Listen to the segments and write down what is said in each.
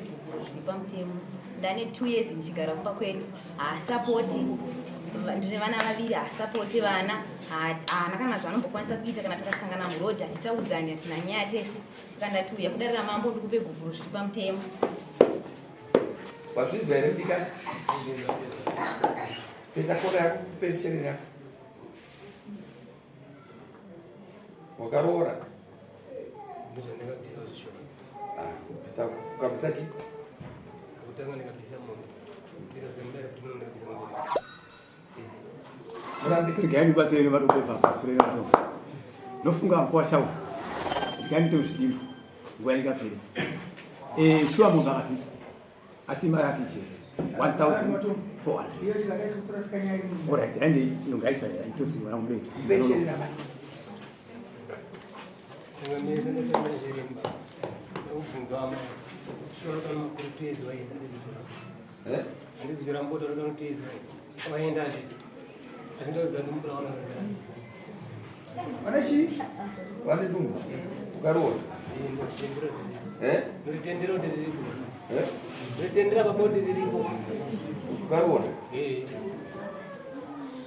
gupuro zviri pamutemo. Ndane 2 years ndichigara kumba kwedu, haasapoti. Ndine vana vaviri, haasapoti vana, haana kana zvaanombokwanisa kuita. Kana tikasangana murodhi hatitaudzani, hatina nyaya tese. Saka ndati uya kudare ramambo ndikupe gupuro zviri pamutemo. Wazvinzwa here mudikani? Peta kona yako kupe chereni yako. Wakaroora? Ndozvandakabvisa zvishoma. Ah, kubvisa ukabvisa chii? Kutanga ndikabvisa mombe. Ndikazomudare kuti muno ndikabvisa mombe. Regai ndibatsire varume pamasure vato. Ndofunga mkwasha uyu. Regai ndite zvidimbu. Nguva ingaperi. Eh, shuwa mombe akabvisa. Asi mari yake chese. 1400. Alright, ende inongaisa itosiwa kumberi. Changamire ndotanga zviremba. Ndokubvunza amai. Shoro kana makuru twezi waenda ndizitora. Eh? Handizitora mboto kana twezi waenda handiti. Asi ndoziva kuti mukura wana rwera. Vane chii? Vane dumbu. Ukaroora. Eh? Ndotendera kuti riripo. Eh? Ndotendera baba kuti riripo. Ukaroora. Eh.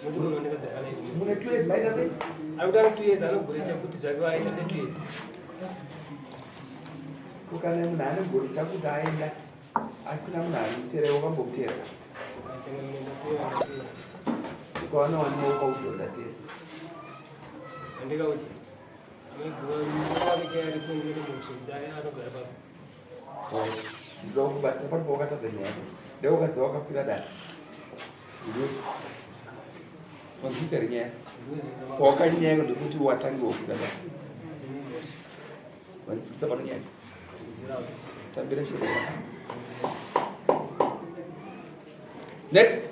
Muti munhu wandakagara naye. Mune 2 years maita sei? Ari kuti ane 2 years anogore chakuti zvake waenda ne 2 years. Ko kana munhu ane gore chakuti aenda asina munhu anomuteera wakambomuteera? Ukaona wani wakaudza ndateera. Andikaudza. Amai wake chaiye aripo ndinotomushedza anogara papo. Ndoda kubatsira pano pawakatadza nyaya yako. Dai wakaziva wakakwira dare. Wanzwisa here nyaya? Pawakanyaya yako ndekuti watange wakwira dare. Wanzwisa pano nyaya. Tambira chiremba. Next.